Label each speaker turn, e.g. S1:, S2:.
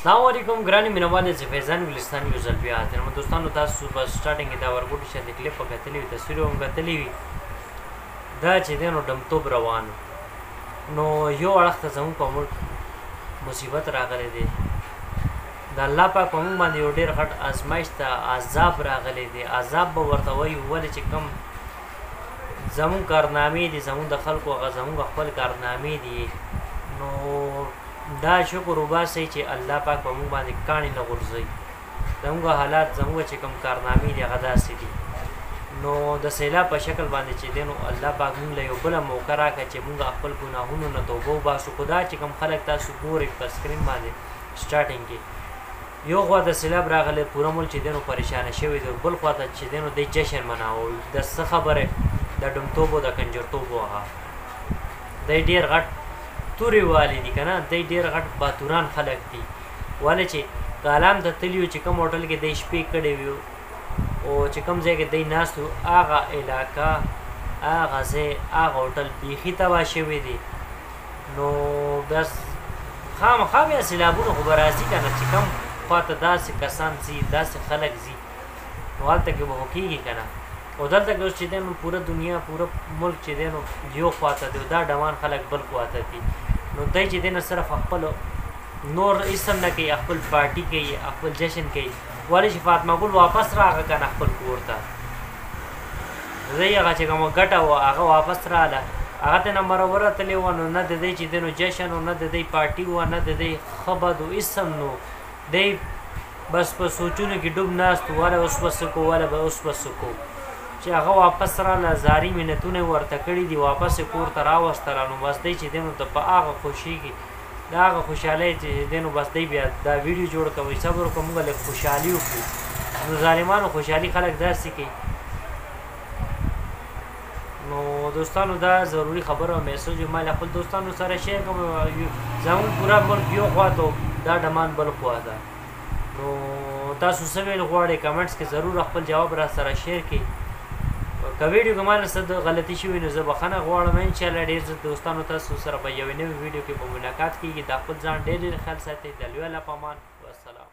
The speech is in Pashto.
S1: السلام علیکم ګرانې مینوالې، زه فیضان ګلستان یو ځل بیا حاضر یم. دوستانو، تاسو په سټارټینګ کې دا ورګوټي شان کلیپ په کتلی وي، تصویر هم کتلی وي. دا چې دی نو ډمتوب روان، نو یو اړخ ته زموږ په ملک مصیبت راغلی دی. د الله پاک په موږ باندې یو ډېر غټ ازمایښت ته عذاب راغلی دی. عذاب به ورته وایو، ولې چې کوم زموږ کارنامې دي، زموږ د خلکو هغه زموږ خپل کارنامې دي. نو دا شکر وباسئ چې الله پاک په موږ باندې کاڼي نه غورځوي. زموږ حالات، زموږ چې کوم کارنامې دي، هغه داسې دي. نو د سیلاب په شکل باندې چې دی نو الله پاک موږ له یو بله موقع راکړه چې موږ خپل ګناهونو نه توبه وباسو. خو دا چې کوم خلک تاسو ګورئ په سکرین باندې سټارټینګ کې، یو خوا ته سیلاب راغلی، پوره ملک چې دی نو پریشانه شوی دی، بل خوا ته چې دی نو دی جشن مناوه. د څه خبره؟ د ډمتوب او د کنجرتوب. هغه دی ډېر غټ تورې والي دي که نه، دی ډېر غټ باتوران خلک دي. ولې چې کالام ته تللي وو، چې کوم هوټل کې دی شپې کړې وي او چې کوم ځای کې دی ناست وو، هغه علاقه، هغه ځای، هغه هوټل بیخي تباه شوی دی. نو بس خامخا بیا سیلابونه خو به راځي که نه، چې کوم خوا ته داسې کسان ځي، داسې خلک ځي، نو هلته کې به خو کېږي که نه. او دلته کې اوس چې دی نو پوره دنیا، پوره ملک چې دی نو یو خواته دی، دا ډمان خلک بل خواته دي. نو دی چې دی نو صرف خپل نور هېڅ هم نه کوي، خپل پارټي کوي، خپل جشن کوي. ولې چې فاطمه ګل واپس راغه که نه خپل کور ته، دی هغه چې کومه ګټه وه هغه واپس راغله، هغه ته نه مروره تللی وه. نو نه د دی چې دی نو جشن و، نه د دی پارټي وه، نه د دی ښه بد و، هېڅ هم. نو دی بس په سوچونو کې ډوب ناست و، وله اوس به څه کوو، وله به اوس به څه کوو. چې هغه واپس راغله، زاري منتونه یې ورته کړي دي، واپس یې کور ته راوستله. نو بس دی چې دی نو ته په هغه خوښي کې، د هغه خوشحالۍ چې دی نو بس دی بیا دا ویډیو جوړ کوي. صبر وکړه، موږ لږ خوشحالي وکړو. نو ظالمانو خوشحالي خلک داسې کوي. نو دوستانو، دا ضروري خبره او میسج ما له خپل دوستانو سره شیر کوم. زموږ پوره ملک یو خوا ته، دا ډمان بل خوا ته. نو تاسو څه ویل غواړئ، کمنټس کې ضرور خپل جواب را سره شیر کړئ. که ویډیو کې ما نه څه غلطي شوې نو زه بخښنه غواړم. انشاءالله ډېر زر دوستانو تاسو سره په یوې نوې ویډیو کې په ملاقات کېږي. د خپل ځان ډېر ډېر خیال ساتئ. د لوی الله په امان، والسلام.